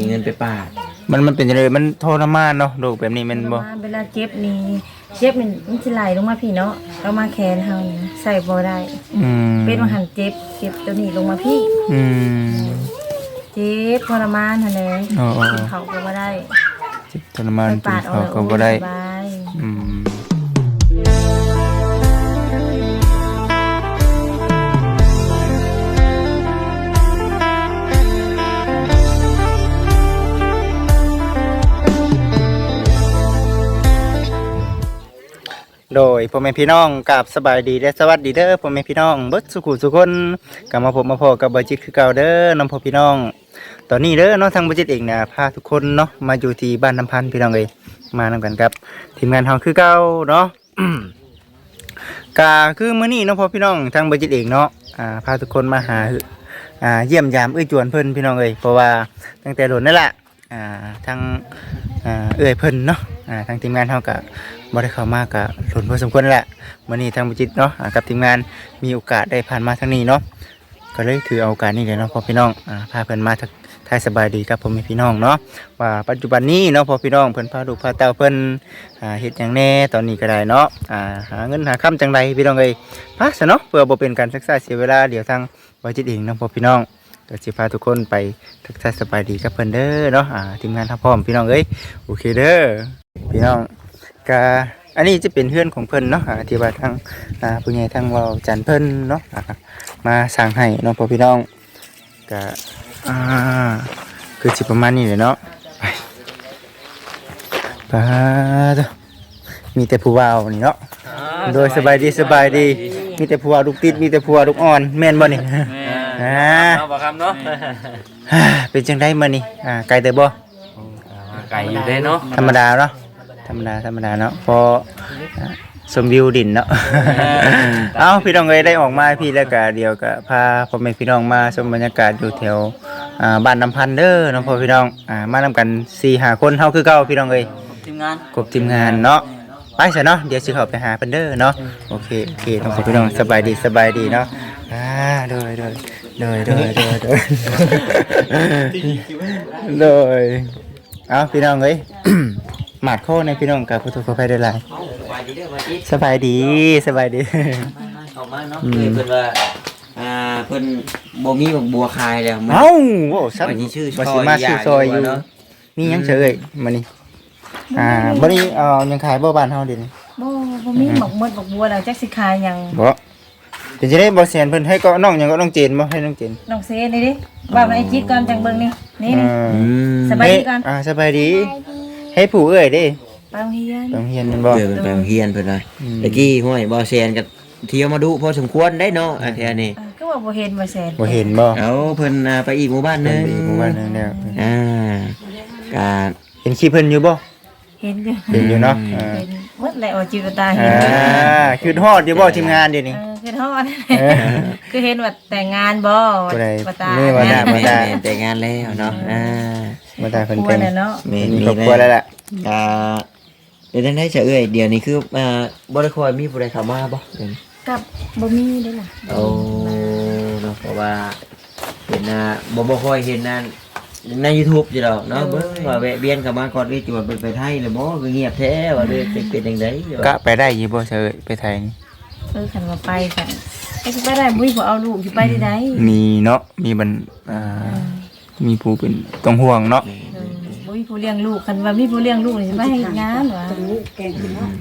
ມີເງິນໄປປະ ມັນ ມັນເປັນຈັ່ງໃດ? ມັນທໍລະມານເນາະ ໂລກແບບນີ້ແມ່ນບໍ່? ເວລາເຈັບນີ້ ເຈັບນີ້ມັນຊິໄຫຼລົງມາພີ້ເນາະ ລົງມາແຂນເຮົານີ້ໃສ່ບໍ່ໄດ້. ອືມ ເປັນວ່າຫັ້ນເຈັບ ເຈັບໂຕນີ້ລົງມາພີ້. ອືມ ເຈັບທໍລະມານຫັ້ນແຫຼະ. ອໍໆໆ ກິນເຂົ້າກໍບໍ່ໄດ້ ເຈັບທໍລະມານ ໄປປາດ ກິນເຂົ້າກໍບໍ່ໄດ້. ອອກແລ້ວ ໂອ້ຍ ສະບາຍ. ອືມ ໂດຍ ພໍ່ແມ່ພີ່ນ້ອງ ກາບສະບາຍດີ ແລະ ສະຫວັດດີເດີ ພໍ່ແມ່ພີ່ນ້ອງເບິດສູ່ຜູ້ສູ່ຄົນ. ກໍມາພົບມາພໍ້ກັບບ່າວຈິດຄືເກົ່າເດີ ນຳພໍ່ພີ່ນ້ອງ. ຕອນນີ້ເດີເນາະ ທາງບ່າວຈິດເອງນະ ພາທຸກຄົນເນາະ ມາຢູ່ທີ່ບ້ານນ້ຳພັນ ພີ່ນ້ອງເອີຍ. ມານຳກັນກັບທີມງານເຮົາຄືເກົ່າເນາະ. ກະຄືມື້ນີ້ເນາະ ພໍ່ພີ່ນ້ອງ ທາງບ່າວຈິດເອງເນາະ ອ່າ ພາທຸກຄົນມາຫາ ອ່າ ຢ້ຽມຢາມເອື້ອຍຈວນເພິ່ນ ພີ່ນ້ອງເອີຍ. ເພາະວ່າຕັ້ງແຕ່ດົນນັ້ນລະ ອ່າ ທາງ ອ່າ ເອື້ອຍເພິ່ນເນາະ ອ່າ ທາງທີມງານເຮົາກະບໍ່ໄດ້ເຂົ້າມາກະດົນພໍສົມຄວນແລ້ວ. ມື້ນີ້ທາງບ່າວຈິດເນາະ ອ່າ ກັບທີມງານມີໂອກາດໄດ້ຜ່ານມາທາງນີ້ເນາະ ກໍເລີຍຖືເອົາໂອກາດນີ້ແຫຼະເນາະ ພໍ່ພີ່ນ້ອງ ອ່າ ພາເພິ່ນມາທັກທາຍສະບາຍດີກັບພໍ່ແມ່ພີ່ນ້ອງເນາະ ວ່າປັດຈຸບັນນີ້ເນາະ ພໍ່ພີ່ນ້ອງ ເພິ່ນພາລູກພາເຕົ້າເພິ່ນ ອ່າ ເຮັດຫຍັງແດ່ຕອນນີ້ກໍໄດ້ເນາະ ອ່າ ຫາເງິນຫາຄຳຈັ່ງໃດ ພີ່ນ້ອງເອີຍ. ໄປຊະເນາະ ເພື່ອບໍ່ເປັນການຊັກຊ້າເສຍເວລາ ດຽວທາງບ່າວຈິດເອງເນາະ ພໍ່ພີ່ນ້ອງ ກໍຊິພາທຸກຄົນໄປທັກທາຍສະບາຍດີກັບເພິ່ນເດີເນາະ ອ່າ ທີມງານເຮົາພ້ອມ ພີ່ນ້ອງເອີຍ. ໂອເຄເດີ ພີ່ນ້ອງ ກະອັນນີ້ຈະເປັນເຮືອນຂອງເພິ່ນເນາະ ອ່າ ທີ່ວ່າທາງ ອ່າ ຜູ້ໃຫຍ່ທາງເວົ້າຈັນເພິ່ນເນາະ ອ່າ ມາສ້າງໃຫ້ເນາະ ພໍ່ພີ່ນ້ອງ. ກະ ອ່າ ຄືຊິປະມານນີ້ແຫຼະເນາະ ໄປ ປາດ ມີແຕ່ຜູ້ບ່າວນີ້ເນາະ. ໂດຍ ສະບາຍດີ ສະບາຍດີ ມີແຕ່ຜູ້ບ່າວລູກຕິດ ມີແຕ່ຜູ້ບ່າວລູກອ່ອນ ແມ່ນບໍ່ນີ້? ແມ່ນ ອ່າ ເນາະ ບໍ່ຄຳເນາະ. ເປັນຈັ່ງໃດມື້ນີ້? ອ່າ ໄກເຕີບບໍ່? ໄກຢູ່ເດ້ເນາະ ທຳມະດາເນາະ ທຳມະດາ ທຳມະດາເນາະ ພໍຊົມວິວດິນເນາະ. ເອົ້າ ພີ່ນ້ອງເອີຍ ໄດ້ອອກມາພີ້ແລ້ວກະ ດຽວກະພາພໍ່ແມ່ພີ່ນ້ອງມາຊົມບັນຍາກາດຢູ່ແຖວ ອ່າ ບ້ານນ້ຳພັນເດີເນາະ ພໍ່ພີ່ນ້ອງ. ອ່າ ມານຳກັນສີ່ຫ້າຄົນ ເຮົາຄືເກົ່າ ພີ່ນ້ອງເອີຍ ຄົບທີມງານ ຄົບທີມງານເນາະ. ໄປຊະເນາະ ດຽວຊິເຂົ້າໄປຫາເພິ່ນເດີເນາະ. ໂອເຄ ໂອເຄເນາະ ພີ່ນ້ອງ ສະບາຍດີ ສະບາຍດີເນາະ. ອ່າ ໂດຍ ໂດຍ ໂດຍ ໂດຍ ໂດຍ ໂດຍ ໂດຍ. ເອົ້າ ພີ່ນ້ອງເອີຍ ໝາດຄໍແດ່ພີ່ນ້ອງ ກາບຂໍໂທດຂໍອະໄພຫຼາຍໆ. ເອົ້າ ສະບາຍດີເດີ ສະບາຍດີ ສະບາຍດີ ເຂົ້າມາເນາະ. ອືມ ເອີຍ ເພິ່ນວ່າ ອ່າ ເພິ່ນບໍ່ມີໝາກບົວຂາຍແລ້ວ. ເອົ້າ ເວົ້າຊັ້ນ ວ່າຊິຊື້ ວ່າຊິມາຊື້ຊ່ອຍຢູ່ ເນາະ. ມີຫຍັງເຊີເອີຍມື້ນີ້? ອ່າ ບໍ່ໄດ້ ບໍ່ໄດ້ ບໍ່ໄດ້ຫຍັງຂາຍບໍ່ບ້ານເຮົາດຽວນີ້? ບໍ່ ບໍ່ມີ ອືມ ໝາກມົດໝາກບົວແລ້ວ ຈັກຊິຂາຍຫຍັງ. ບໍ່ ເປັນຈັ່ງໃດ ບໍ່ແຊນເພິ່ນໃຫ້ກໍນ້ອງຫຍັງ ກໍນ້ອງເຈນບໍ່? ໃຫ້ນ້ອງເຈນ ນ້ອງເຊນນີ້ເດ້. ເວົ້ານຳໄອ້ຈິດກ່ອນ ຈັ່ງເບິ່ງນີ້ ນີ້ ນີ້ ເອີ ອືມ ສະບາຍດີກ່ອນ ເອີ ອ່າ ສະບາຍດີ. ໃຫ້ຜູ້ເອື້ອຍເດ້ ໄປໂຮງຮຽນ ໄປໂຮງຮຽນແມ່ນບໍ່? ເອີ ເພິ່ນໄປໂຮງຮຽນເພິ່ນວ່າ ອືມ ຕະກີ້ ຫ້ວຍ ບໍ່ແຊນກໍ ທ່ຽວມາດຸພໍສົມຄວນໄດ໋ເນາະ ແຖວນີ້. ອ່າ ຄືວ່າບໍ່ເຫັນບໍ່ແຊນ ບໍ່ເຫັນບໍ່? ເອົາ ເພິ່ນ ອ່າ ໄປອີກໝູ່ບ້ານໜຶ່ງ ໄປອີກໝູ່ບ້ານໜຶ່ງແລ້ວ. ອ່າ ກະເຫັນຄລິບເພິ່ນຢູ່ບໍ່? ເຫັນຢູ່ ເຫັນຢູ່ເນາະ. ອືມ ເອີ ເຫັນໝົດແຫຼະ ອອກຈິດວ່າຕາເຫັນ. ອ່າ ຄິດຮອດຢູ່ບໍ່ທີມງານດຽວນີ້? ເອີ ຄິດຮອດ ເອີ ຄືເຫັນວ່າແຕ່ງງານບໍ່ ຜູ້ໃດ ວ່າຕາ ນີ້ວ່າຕາ ແມ່ນ ວ່າຕາ ແມ່ນ ແມ່ນ ແຕ່ງງານແລ້ວເນາະ. ເອີ ອ່າ ວ່າຕາເພິ່ນແຕ່ງ ຄອບຄົວແລ້ວເນາະ ແມ່ນ ມີຄອບຄົວແລ້ວແຫຼະ. ອ່າ ເປັນຈັ່ງໃດຊະເອື້ອຍ ດຽວນີ້ຄື ອ່າ ບໍ່ໄດ້ຄ່ອຍມີຜູ້ໃດເຂົ້າມາບໍ່ດຽວນີ້? ກໍບໍ່ມີເດ້ລະ. ໂອ້ ເນາະ ເພາະວ່າເຫັນ ອ່າ ບໍ່ ບໍ່ຄ່ອຍເຫັນ ອ່າ ໃນຢູທູບຢູ່ດອກເນາະ. ໂດຍ ເບິ່ງວ່າແວະວຽນເຂົ້າມາກ່ອນ ເອື້ອຍຈວນເພິ່ນໄປໄທແລ້ວບໍ່ ຄືງຽບແທ້ ວ່າເດີ້ ເປັນ ເປັນຈັ່ງໃດ? ກະໄປໄດ້ຢູ່ບໍ່ຊະເອື້ອຍ ໄປໄທນີ້? ເອີ ຄັນວ່າໄປກໍ ກໍຊິໄປໄດ້ ບໍ່ມີຜູ້ເອົາລູກ ຊິໄປໄດ້ໃດ? ອືມ ມີເນາະ ມີບັນ ອ່າ ເອີ ມີຜູ້ເປັນຕ້ອງຫ່ວງເນາະ. ແມ່ນ ໂດຍ ບໍ່ມີຜູ້ລ້ຽງລູກ ຄັນວ່າມີຜູ້ລ້ຽງລູກນີ້ຊິໄປເຮັດງານຫວາ? ອືມ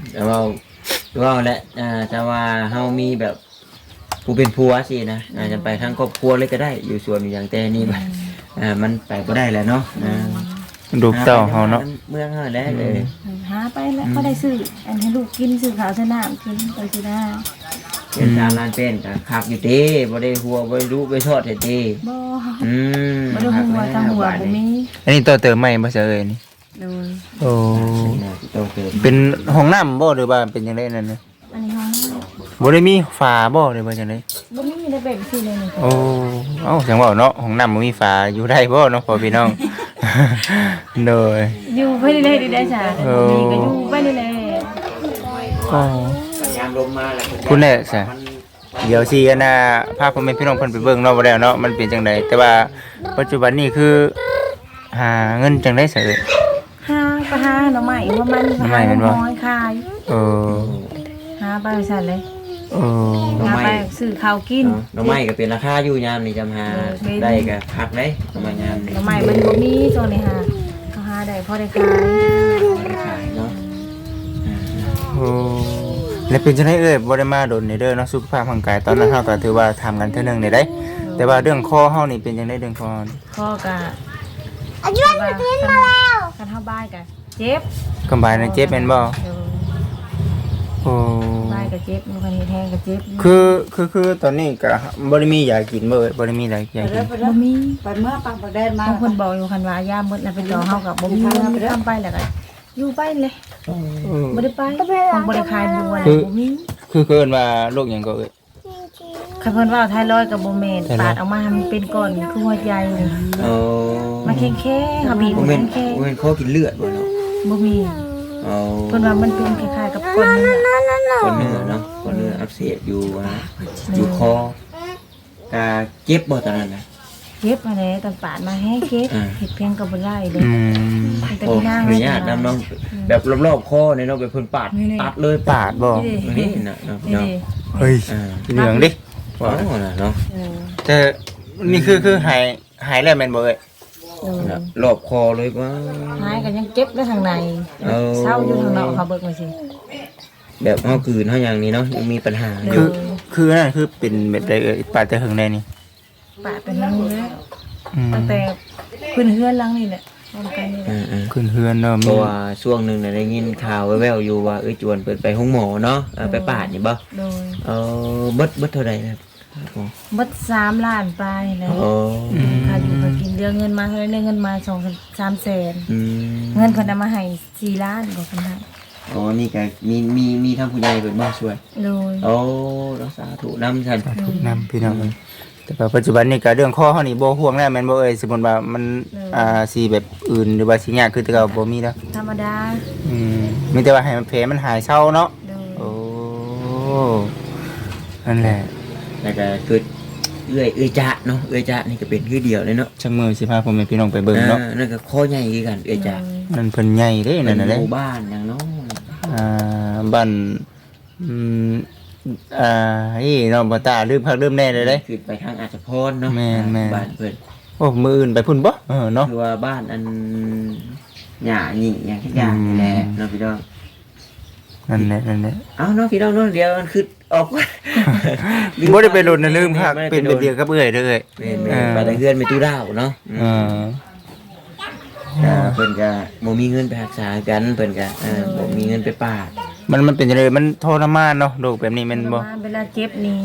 ເວົ້າ ເວົ້າແຫຼະ ອ່າ ແຕ່ວ່າເຮົາມີແບບຜູ້ເປັນຜົວຊີ້ນະ ອືມ ອາດຈະໄປທາງຄອບຄົວເລີຍກໍໄດ້ ຢູ່ສວນຢູ່ຫຍັງ ແຕ່ນີ້ ອືມ ມັນໄປບໍ່ໄດ້ແຫຼະເນາະ. ອືມ ອ່າ ລູກເຕົ້າເຮົາເນາະ ເມືອງເຮົາແຫຼະ. ອືມ ເອີ ຫາໄປແຫຼະ ອືມ ພໍໄດ້ຊື້ອັນໃຫ້ລູກກິນ ຊື້ເຂົ້າຊື້ນ້ຳກິນໄປຊິນະ. ເຮືອນຊານ ອືມ ລ້ານແປ້ນກໍຄັກຢູ່ເຕ ບໍ່ໄດ້ຮົ່ວ ບໍ່ໄດ້ລຸໄດ້ຊອດໃຫ້ເຕ. ບໍ່ ອືມ ບໍ່ໄດ້ຮົ່ວ ທັງຮົ່ວບໍ່ມີ. ອັນນີ້ຕໍ່ເຕີມໃໝ່ບໍ່ຊະເອີຍນີ້? ໂດຍ ໂອ້ ເປັນຫ້ອງນ້ຳບໍ່ ຫຼືວ່າເປັນຈັ່ງໃດນັ້ນນະ? ອັນນີ້ຫ້ອງນ້ຳ ບໍ່ໄດ້ມີຝາບໍ່ ຫຼືວ່າຈັ່ງໃດ? ບໍ່ມີ ໄດ້ແບບຊີ້ເລີຍນີ້. ໂອ້ ເອົ້າ ຈັ່ງເວົ້າເນາະ ຫ້ອງນ້ຳບໍ່ມີຝາ ຢູ່ໄດ້ບໍ່ເນາະ ພໍ່ພີ່ນ້ອງ? ໂດຍ ຢູ່ໄປເລື້ອຍໆ ໄດ້ຊະ ເອີ ບໍ່ມີກໍຢູ່ໄປເລື້ອຍໆ. ໂອ້ ຍາມລົມມາແລ້ວ ພຸ້ນແຫຼະຊະ ດຽວຊິອັນນ່າ ພາພໍ່ແມ່ພີ່ນ້ອງເພິ່ນໄປເບິ່ງເນາະ ວ່າແລ້ວເນາະ ມັນເປັນຈັ່ງໃດ. ແຕ່ວ່າປັດຈຸບັນນີ້ຄື ຫາເງິນຈັ່ງໃດຊະເອີຍ? ຫາ ກໍຫາໜໍ່ໄມ້ຫົວມັນ ໜໍ່ໄມ້ແມ່ນບໍ່? ຫາໜໍ່ໄມ້ຂາຍ. ເອີ ຫາໄປວ່າຊັ້ນເລີຍ. ເອີ ໜໍ່ໄມ້ ຫາໄປຊື້ເຂົ້າກິນ. ເອີ ໜໍ່ໄມ້ກໍເປັນລາຄາຢູ່ຍາມນີ້ ຈຳຫາ ເອີ ເປັນ ໄດ້ກໍຄັກເດ້ ໜໍ່ໄມ້ຍາມນີ້. ໜໍ່ໄມ້ມັນບໍ່ມີຊ່ວງນີ້ຫາ ເຮົາຫາໄດ້ພໍໄດ້ຂາຍ ພໍໄດ້ຂາຍເນາະ. ເອີ ໂອ້ ແລ້ວເປັນຈັ່ງໃດເອີຍ? ບໍ່ໄດ້ມາດົນນີ້ເດີເນາະ ສຸຂະພາບຮ່າງກາຍ ຕອນນັ້ນເຮົາກໍຖືວ່າຖາມກັນເທື່ອໜຶ່ງນີ້ໄດ໋. ໂດຍ ແຕ່ວ່າເລື່ອງຄໍເຮົານີ້ເປັນຈັ່ງໃດ ເລື່ອງຄໍ? ຄໍກໍ ອາຍຸ ຄືວ່າ ຄັນ ຄັນເຮົາບາຍກໍເຈັບ ກຳບາຍນະເຈັບແມ່ນບໍ່? ໂດຍ ໂອ້ ບາຍກໍເຈັບ ຄັນເຮັດແຮງກໍເຈັບຢູ່. ຄື ຄື ຄືຕອນນີ້ກໍບໍ່ໄດ້ມີຢາກິນບໍ່ເອີຍ? ບໍ່ໄດ້ມີຢາກິນ? ບໍ່ມີ. ໄປເມືອປາກແດດມາ ບາງຄົນບອກຢູ່ ຄັນວ່າຢາໝົດແລ້ວໄປຕໍ່ ເຮົາກໍບໍ່ມີເງິນມີຄຳໄປ ແລ້ວກໍຢູ່ໄປແຫຼະ. ອືມ ບໍ່ໄດ້ໄປ ບໍ່ໄດ້ຂາຍບົວ ຄື ບໍ່ມີ. ຄື ຄືເອີ້ນວ່າໂລກຫຍັງກໍເອີຍ? ຄັນເພິ່ນເວົ້າໄທຣອຍກໍບໍ່ແມ່ນ ໄທຣອຍ ປາດອອກມາໃຫ້ມັນເປັນກ້ອນຄືຫົວໃຈນີ້. ໂອ້ ມັນແຂງໆ ເຮົາບີບ ບໍ່ແມ່ນ ແຂງໆ ບໍ່ແມ່ນຄໍກິນເລືອດບໍ່ເນາະ? ບໍ່ມີ. ໂອ້ ເພິ່ນວ່າມັນເປັນຄ້າຍໆກັບກ້ອນເນື້ອ ກ້ອນເນື້ອເນາະ ກ້ອນເນື້ອອັກເສບຢູ່ ອາ ຢູ່ຄໍ. ກະເຈັບບໍ່ຕອນນັ້ນນະ? ເຈັບຫັ້ນແຫຼະ ຕອນປາດມາແຮງເຈັບ ອ່າ ເຮັດພຽງກໍບໍ່ໄດ້ເດ້. ອືມ ແຕ່ ຂໍອະນຸຍາດນຳເນາະ ອືມ ແບບລອບໆຄໍນີ້ເນາະ ແບບເພິ່ນປາດ ນີ້ໆ ຕັດເລີຍ ປາດບໍ່? ນີ້ນະເນາະ ນີ້ເນາະ. ເຮີ້ຍ ອ່າ ເຫຼືອງເດ້ ເອົານະເນາະ. ເອີ ແຕ່ນີ້ຄື ຄືຫາຍ ຫາຍແລ້ວແມ່ນບໍ່ເອີຍ? ໂດຍ ລອບຄໍເລີຍວ່າ ຫາຍກໍຍັງເຈັບຢູ່ທາງໃນ ເອີ ເຊົາຢູ່ທາງນອກ ເຮົາເບິ່ງວ່າຊິ ແບບເຮົາກືນເຮົາຫຍັງນີ້ເນາະ ຍັງມີບັນຫາຢູ່. ໂດຍ ຄື ຄືອັນນັ້ນຄືເປັນແບບໃດເອີຍ? ປາດແຕ່ເຫິງໃດນີ້? ປາດແຕ່ເຫິງແລ້ວ ອືມ ຕັ້ງແຕ່ຂຶ້ນເຮືອນຫຼັງນີ້ແຫຼະ ພ້ອມກັນນີ້ແຫຼະ. ອ່າໆ ຂຶ້ນເຮືອນເນາະ. ເພາະວ່າຊ່ວງໜຶ່ງນະໄດ້ຍິນຂ່າວແວ່ວໆຢູ່ວ່າ ເອີຍ ຈວນເພິ່ນໄປໂຮງໝໍເນາະ ເອີ ໂດຍ ໄປປາດນີ້ບໍ່? ໂດຍ ເອີ ເບິດ ເບິດເທົ່າໃດນະ? ເບິດສາມລ້ານປາຍແຫຼະ. ໂອ້ ອືມ ຄ່າຢູ່ຄ່າກິນ ເຫຼືອເງິນມາເທົ່າໃດ? ເຫຼືອເງິນມາສອງ ສາມແສນ. ອືມ ເງິນເພິ່ນເອົາມາໃຫ້ສີ່ລ້ານບໍ່ ເພິ່ນໃຫ້. ອໍ ນີ້ກໍມີ ມີ ມີທາງຜູ້ໃຫຍ່ເພິ່ນມາຊ່ວຍ. ໂດຍ ໂອ້ ເນາະ ສາທຸນຳຊັ້ນ ສາທຸນຳ ໂດຍ ພີ່ນ້ອງເອີຍ. ແຕ່ວ່າປັດຈຸບັນນີ້ກໍເລື່ອງຄໍເຮົານີ້ບໍ່ຫ່ວງແລ້ວແມ່ນບໍ່ເອີຍ? ສົມມຸດວ່າມັນ ໂດຍ ອ່າ ຊິແບບອື່ນ ຫຼືວ່າຊິຍາກຄືແຕ່ເກົ່າ ບໍ່ມີແລ້ວ ທຳມະດາ. ອືມ ມີແຕ່ວ່າໃຫ້ແຜມັນຫາຍເຊົາເນາະ. ໂດຍ ໂອ້ ນັ້ນແຫຼະ. ແລ້ວກໍຄືເອື້ອຍ ເອື້ອຍຈະເນາະ ເອື້ອຍຈະນີ້ກໍເປັນຄືດຽວເລີຍເນາະ. ຈັກມື້ຊິພາພໍ່ແມ່ພີ່ນ້ອງໄປເບິ່ງເນາະ. ອ່າ ນັ້ນກໍຄໍໃຫຍ່ຄືກັນ ເອື້ອຍຈະ. ໂດຍ ນັ້ນເພິ່ນໃຫຍ່ເດ້ ນັ້ນນະເດ້. ເພິ່ນຢູ່ບ້ານຫຍັງເນາະ? ອ່າ ບ້ານ ອືມ ອ່າ ເອີຍ ນ້ອງບໍ່ຕາ ລືມຄັກລືມແນ່ເລີຍເດ້. ຂຶ້ນໄປທາງອາດສະພອນເນາະ. ແມ່ນໆ ບ້ານເພິ່ນ. ໂອ້ ມື້ອື່ນໄປພຸ້ນບໍ່? ເອີເນາະ ຄືວ່າບ້ານອັນຫຍ້າຫຍີ່ຫຍັງສັກຢ່າງນີ້ແຫຼະ ອືມ ເນາະ ພີ່ນ້ອງ. ນັ້ນແຫຼະ ນັ້ນແຫຼະ. ເອົາເນາະ ພີ່ນ້ອງເນາະ ດຽວມັນຄືອອກ ບໍ່ໄດ້ໄປດົນນະ ລືມຄັກ. ເປັນແບບດຽວກັບເອື້ອຍເດີເອື້ອຍ. ແມ່ນໆ ເອີ ໄປແຕ່ເຮືອນແມ່ຕູ້ດາວເນາະ. ອືມ ເອີ ອ່າ ເພິ່ນກະບໍ່ມີເງິນໄປຮັກສາຄືກັນ ເພິ່ນກະ ເອີ ບໍ່ມີເງິນໄປປາດ. ມັນ ມັນເປັນຈັ່ງໃດ? ມັນທໍລະມານເນາະ ໂລກແບບນີ້ແມ່ນບໍ່? ເວລາເຈັບນີ້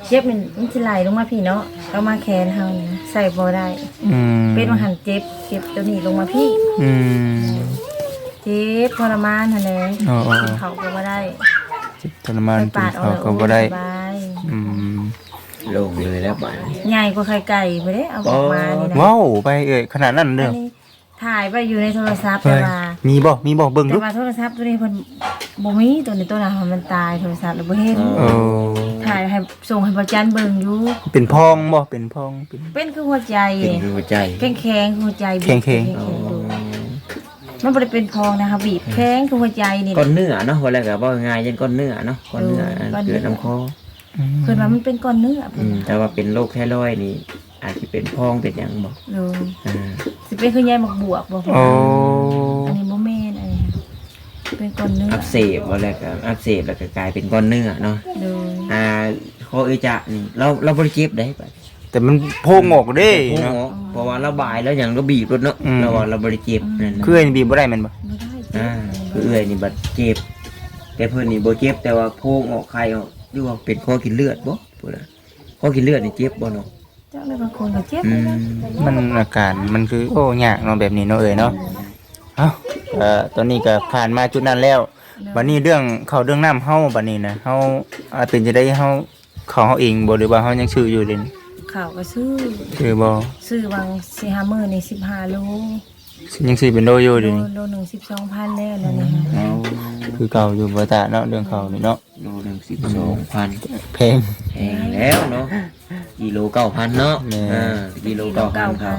ເຈັບນີ້ມັນຊິໄຫຼລົງມາພີ້ເນາະ ລົງມາແຂນເຮົານີ້ ໃສ່ບໍ່ໄດ້. ອືມ ເປັນວ່າຫັ້ນເຈັບ ເຈັບຕົວນີ້ລົງມາພີ້. ອືມ ເຈັບທໍລະມານຫັ້ນແຫຼະ. ອໍ ກິນເຂົ້າກໍບໍ່ໄດ້ ເຈັບທໍລະມານ ກິນເຂົ້າກໍບໍ່ໄດ້. ອືມ ໂລ່ງເລີຍແລ້ວບາດນີ້ ໃຫຍ່ກວ່າໄຂ່ໄກ່ພຸ້ນເດ້ ເອົາອອກມານີ້ນະ. ວ້າວ ໄປເອີຍ ຂະໜາດນັ້ນເດີ. ອັນນີ້ຖ່າຍໄວ້ຢູ່ໃນໂທລະສັບ ແຕ່ວ່າ ມີບໍ່ ມີບໍ່ ເບິ່ງດູ. ແຕ່ວ່າໂທລະສັບຕົວນີ້ເພິ່ນບໍ່ມີ ຕົວນີ້ ຕົວນັ້ນມັນຕາຍ ໂທລະສັບລະບໍ່ເຫັນ. ເອີ ຖ່າຍໃຫ້ ສົ່ງໃຫ້ພະຈັນເບິ່ງຢູ່. ເປັນພອງບໍ່? ເປັນພອງ ເປັນ ເປັນຄືຫົວໃຈ ເປັນຄືຫົວໃຈ ແຂງໆ ຄືຫົວໃຈ ແຂງໆ. ໂດຍ ມັນບໍ່ໄດ້ເປັນພອງນະ ເຮົາບີບແຂງຄືຫົວໃຈນີ້. ກ້ອນເນື້ອເນາະ ວ່າແລ້ວກໍເວົ້າງ່າຍໆ ຢ້ານກ້ອນເນື້ອເນາະ ກ້ອນເນື້ອ ເອີ ເກີດນຳຄໍ. ອືມ ເພິ່ນວ່າມັນເປັນກ້ອນເນື້ອ ອືມ ເພິ່ນວ່າ ແຕ່ວ່າເປັນໂລກໄທຣອຍນີ້ ອາດຊິເປັນພອງເປັນຫຍັງບໍ່? ໂດຍ ອ່າ ຊິເປັນຄືໃຍໝາກບວບບໍ່? ໂອ້ ອັນນີ້ບໍ່ແມ່ນ ອັນນີ້ເປັນກ້ອນເນື້ອ ອັກເສບບໍ່? ແລ້ວກໍອັກເສບ ແລ້ວກໍກາຍເປັນກ້ອນເນື້ອເນາະ. ໂດຍ ອ່າ ຂໍເອື້ອຍຈະນີ້ ລາວ ລາວບໍ່ໄດ້ເຈັບເດ້ ແຕ່ມັນໂພງອອກເດ້ ໂພງອອກເນາະ ເພາະວ່າລາວບາຍ ລາວຫຍັງ ລາວບີບໂລດເນາະ. ອືມ ລາວວ່າລາວບໍ່ໄດ້ເຈັບ. ອືມ ນັ້ນນະ ຄືເອື້ອຍບີບບໍ່ໄດ້ແມ່ນບໍ່? ບໍ່ໄດ້. ອ່າ ຄືເອື້ອຍນີ້ບັດເຈັບ ແຕ່ເພິ່ນນີ້ບໍ່ເຈັບ ແຕ່ວ່າໂພງອອກ ໄຂ່ອອກ ຫຼືວ່າເປັນຄໍກິນເລືອດບໍ່? ພຸ້ນນະ ຄໍກິນເລືອດນີ້ເຈັບບໍ່ເນາະ? ຈັກແລ້ວ ບາງຄົນກໍເຈັບ. ອືມ ມັນອາການມັນຄື ໂອ້ ຍາກເນາະ ແບບນີ້ເນາະເອີຍເນາະ. ເອົ້າ ກໍຕອນນີ້ກໍຜ່ານມາຈຸດນັ້ນແລ້ວ. ໂດຍ ບັດນີ້ເລື່ອງເຂົ້າເລື່ອງນ້ຳເຮົາ ບັດນີ້ນະ ເຮົາ ອ່າ ເປັນຈັ່ງໃດ? ເຮົາ ເຂົ້າເຮົາເອງບໍ່ ຫຼືວ່າເຮົາຍັງຊື້ຢູ່ເດ? ເຂົ້າກໍຊື້ ຊື້ບໍ່? ຊື້ຫວ່າງສີ່ຫ້າມື້ນີ້ສິບຫ້າໂລ. ຍັງຊື້ເປັນໂລຢູ່ເດນີ້? ໂລ ໂລໜຶ່ງສິບສອງພັນແລ້ວ ແລ້ວນີ້. ອືມ ຄືເກົ່າຢູ່ບໍ່ຕາເນາະ ເລື່ອງເຂົ້ານີ້ເນາະ. ໂລໜຶ່ງສິບສອງພັນ ແພງ ແພງແລ້ວເນາະ. ກິໂລເກົ້າພັນເນາະ. ແມ່ນ ເອີ ກິໂລເກົ້າພັນ ເຂົ້າ.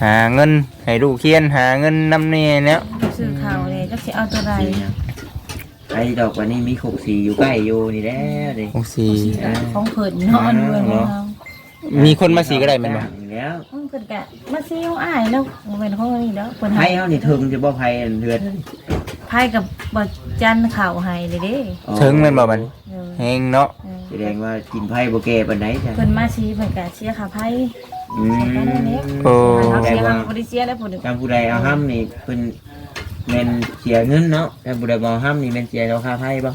ຫາເງິນໃຫ້ລູກຮຽນ ຫາເງິນນຳແດ່ແລ້ວ ຊື້ເຂົ້າແດ່ ຈັກຊິເອົາໂຕໃດ ໄປດອກ ບາດນີ້ມີຄົກສີຢູ່ໃກ້ຢູ່ນີ້ແຫຼະນີ້ ຄົກສີ ຂອງເພິ່ນເນາະ ເອີ ເນາະ ມີຄົນມາສີກໍໄດ້ແມ່ນບໍ່? ແລ້ວ ເພິ່ນກໍມາສີຂອງອ້າຍເນາະ ບໍ່ແມ່ນຂອງອັນນີ້ດອກ ເພິ່ນໃຫ້ເຮົານີ້ເຖິງຊິບໍ່ ໄພອັນເຮືອນ ໄພກໍບໍ່ຈັນເຂົ້າໃຫ້ເດ້ ເຖິງແມ່ນບໍ່ບັດນີ້? ເອີ ແຮງເນາະ ເອີ ສະແດງວ່າກິນໄພບໍ່ແກ່ປານໃດ ເພິ່ນມາສີເພິ່ນກະເສຍຄ່າໄຟ ອືມ ໂອ້ ເຮົາເສຍ ເຮົາບໍ່ໄດ້ເສຍແລ້ວ ຜູ້ ຖ້າຜູ້ໃດເອົາຫ້ຳນີ້ເພິ່ນແມ່ນເສຍເງິນເນາະ ຖ້າຜູ້ໃດບໍ່ເອົາຫ້ຳນີ້ແມ່ນເສຍເທົ່າຄ່າໄຟບໍ່?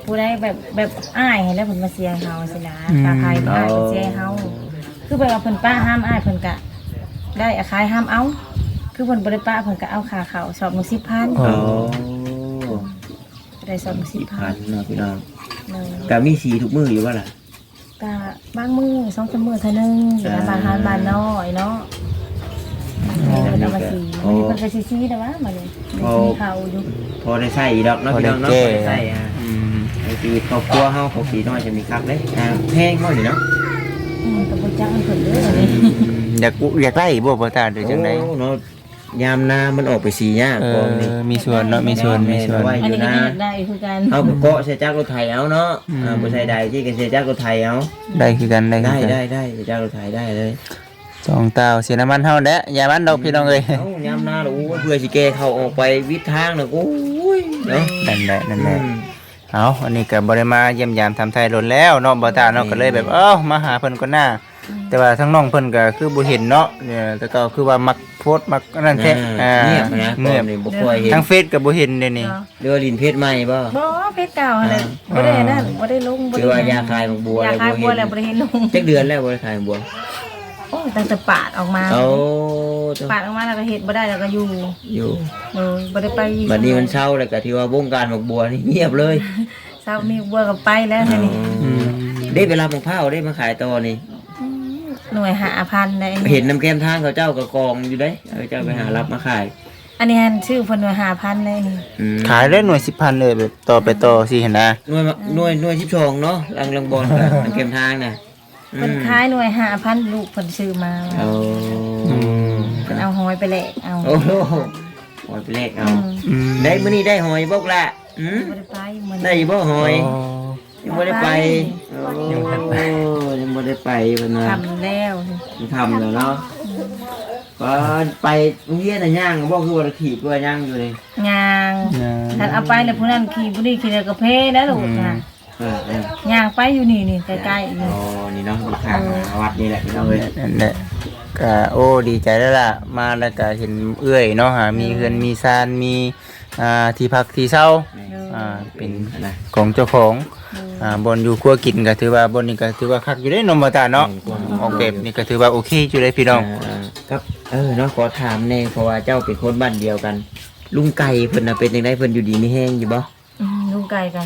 ຜູ້ໃດແບບ ແບບອ້າຍຫັ້ນແຫຼະເພິ່ນມາເສຍໃຫ້ເຮົາຊີ້ນະ ອືມ ຄ່າໄຟອ້າຍເພິ່ນເສຍໃຫ້ເຮົາ ຄືແບບວ່າເພິ່ນປະຫ້ຳອ້າຍເພິ່ນກະໄດ້ ອາ ຂາຍຫ້ຳເອົາ ຄືເພິ່ນບໍ່ໄດ້ປະເພິ່ນກະເອົາຄ່າເຂົ້າຊອບໜຶ່ງສິບພັນ ໂອ້ ໄດ້ສອງສິບພັນເນາະພີ່ນ້ອງ ໂດຍ ກະມີສີທຸກມື້ຢູ່ບໍ່ລະ? ກະບາງມື້ສອງສາມມື້ເທື່ອໜຶ່ງ ຢູ່ນຳບ້ານເຮົາ ບ້ານນ້ອຍເນາະ ເພິ່ນເອົາມາສີ ມື້ນີ້ເພິ່ນກໍຊິສີແລ້ວຫວາ ມື້ນີ້ໄດ້ກິນເຂົ້າຢູ່ ພໍໄດ້ໃຊ້ອີກດອກເນາະ ພີ່ນ້ອງເນາະ ພໍໄດ້ໃຊ້ ອືມ ໃຊ້ຊີວິດຄອບຄົວເຮົາ ຂອງສີນ້ອຍຈະມີຄັກເດ້ ອ່າ ແພງບໍ່ນີ້ເນາະ ອືມ ກໍບໍ່ຈັກນຳເພິ່ນເດີ້ ອືມ ຢາກ ຢາກໄດ້ບໍ່ ພໍ່ຕາ ຫຼືຈັ່ງໃດ? ໂອ້ ເນາະ ຍາມນາມັນອອກໄປສີຍາກ ເອີ ມີສວນເນາະ ມີສວນ ແມ່ນ ມີສວນ ໄວ້ຢູ່ນາ ອັນນີ້ກໍຢາກໄດ້ຄືກັນ ເຮົາກໍເກາະໃສ່ຈັກລົດໄຖເອົາເນາະ ອືມ ອ່າ ບໍ່ໃສ່ໄດທີ່ກໍໃສ່ຈັກລົດໄຖເອົາ ໄດ້ຄືກັນ ໄດ້ຄືກັນ ໄດ້ ໄດ້ ໄດ້ ໃສ່ຈັກລົດໄຖໄດ້ເລີຍ ສອງເຕົ້າເສຍນ້ຳມັນເຮົາແຫຼະ ຢ່າມັນດອກ ອືມ ພີ່ນ້ອງເອີຍ ເອົ້າ ຍາມນາລະ ໂອ້ຍ ເພື່ອຊິແກ່ເຂົ້າອອກໄປວິດທາງນະ ໂອ້ຍ ເນາະ ນັ້ນແຫຼະ ນັ້ນແຫຼະ ອືມ ເອົ້າ ອັນນີ້ກໍບໍ່ໄດ້ມາຢ້ຽມຢາມຖາມໄທດົນແລ້ວເນາະ ບ່າວຕາເນາະ ກໍເລີຍແບບ ເອົ້າ ມາຫາເພິ່ນກ່ອນໜ້າ ອືມ ແຕ່ວ່າທາງນ້ອງເພິ່ນກໍຄືບໍ່ເຫັນເນາະ ເອີ ແຕ່ເກົ່າຄືວ່າມັກໂພສ ມັກອັນນັ້ນແທ້ ອ່າ ອ່າ ງຽບນະ ງຽບ ບໍ່ຄ່ອຍເຫັນ ທາງເຟສກໍບໍ່ເຫັນດຽວນີ້ ຫຼືວ່າຫຼິ້ນເຟສໃໝ່ບໍ່? ບໍ່ ເຟສເກົ່າຫັ້ນແຫຼະ ອ່າ ບໍ່ໄດ້ອັນນັ້ນ ບໍ່ໄດ້ລົງ ບໍ່ໄດ້ ຄືວ່າຢາກຂາຍໝາກບົວ ຢາກຂາຍໝາກບົວແລ້ວບໍ່ໄດ້ເຫັນລົງ ຈັກເດືອນແລ້ວບໍ່ໄດ້ຂາຍໝາກບົວ? ໂອ້ ຕັ້ງແຕ່ປາດອອກມາ ໂອ້ ປາດອອກມາແລ້ວກໍເຮັດບໍ່ໄດ້ ແລ້ວກໍຢູ່ ຢູ່ ໂດຍ ບໍ່ໄດ້ໄປ ບັດນີ້ມັນເຊົາແລ້ວກໍຖືວ່າວົງການໝາກບົວນີ້ງຽບເລີຍ ເຊົາມີໝາກບົວກໍໄປແລ້ວ ອໍ ເທື່ອນີ້ ອືມ ເດ້ ໄປລັກໝາກພ້າວເດ້ມາຂາຍຕໍ່ນີ້ ອືມ ໜ່ວຍຫ້າພັນໄດ໋ ເຫັນນຳແຄມທາງເຂົາເຈົ້າກໍກອງຢູ່ເດ້ ເຂົາເຈົ້າໄປຫາລັກມາຂາຍ ອັນນີ້ຫັ້ນຊື້ເພິ່ນໜ່ວຍຫ້າພັນໄດ໋ນີ້ ອືມ ຂາຍໄດ້ໜ່ວຍສິບພັນເລີຍ ແບບຕໍ່ໄປຕໍ່ຊີ້ຫັ້ນນະ ໜ່ວຍ ອືມ ໜ່ວຍ ໜ່ວຍສິບສອງເນາະ ຫຼັງ ຫຼັງບ່ອນກໍ ນຳແຄມທາງນະ ເພິ່ນຂາຍໜ່ວຍຫ້າພັນ ລູກເພິ່ນຊື້ມາ ໂອ້ ອືມ ເພິ່ນເອົາຫອຍໄປແລກເອົາ ໂອ້ໂຫ ຫອຍໄປແລກເອົາ ອືມ ອືມ ໄດ້ ມື້ນີ້ໄດ້ຫອຍບໍ່ລະ? ຫືມ ບໍ່ໄດ້ໄປມື້ນີ້ ໄດ້ຢູ່ບໍ່ຫອຍ? ອໍ ຍັງບໍ່ໄດ້ໄປ ໂອ້ ຍັງບໍ່ໄດ້ໄປເພິ່ນວ່າ ຄ່ຳແລ້ວ ຄ່ຳແລ້ວເນາະ ອືມ ວ່າໄປໂຮງຮຽນນະຍ່າງບໍ່ ຄືວ່າຂີ່ເພື່ອຍັງຢູ່ນີ້? ຍ່າງ ຍ່າງ ຄັນເອົາໄປແລ້ວຜູ້ນັ້ນຂີ່ ຜູ້ນີ້ຂີ່ ແລ້ວກໍເພແລ້ວລູກ ອືມ ນະ ເອີໆ ຍ່າງໄປຢູ່ນີ້ນີ້ໃກ້ໆນີ້ ອໍ ນີ້ເນາະ ຢູ່ຂ້າງ ເອີ ວັດນີ້ແຫຼະພີ່ນ້ອງເອີຍ ນັ້ນແຫຼະ ກະ ໂອ້ ດີໃຈແລ້ວລະ ມາແລ້ວກະເຫັນເອື້ອຍເນາະ ຫາມີ ອືມ ເຮືອນມີຊານ ມີ ອ່າ ທີ່ພັກທີ່ເຊົາ ແມ່ນ ອ່າ ເປັນ ອັນນະ ຂອງເຈົ້າຂອງ ໂດຍ ອ່າ ບ່ອນຢູ່ຄົວກິນກະຖືວ່າ ບ່ອນນີ້ກະຖືວ່າຄັກຢູ່ເດ້ເນາະ ບ່າວຕາເນາະ ແມ່ນ ຄວາມ ອອກແບບນີ້ກະຖືວ່າໂອເຄຢູ່ເດ້ພີ່ນ້ອງ ອ່າ ກັບ ເອີ ເນາະ ຂໍຖາມແດ່ ເພາະວ່າເຈົ້າເປັນຄົນບ້ານດຽວກັນ ລຸງໄກ່ເພິ່ນນະເປັນຈັ່ງໃດ ເພິ່ນຢູ່ດີມີແຮງຢູ່ບໍ່? ອືມ ລຸງໄກ່ກະ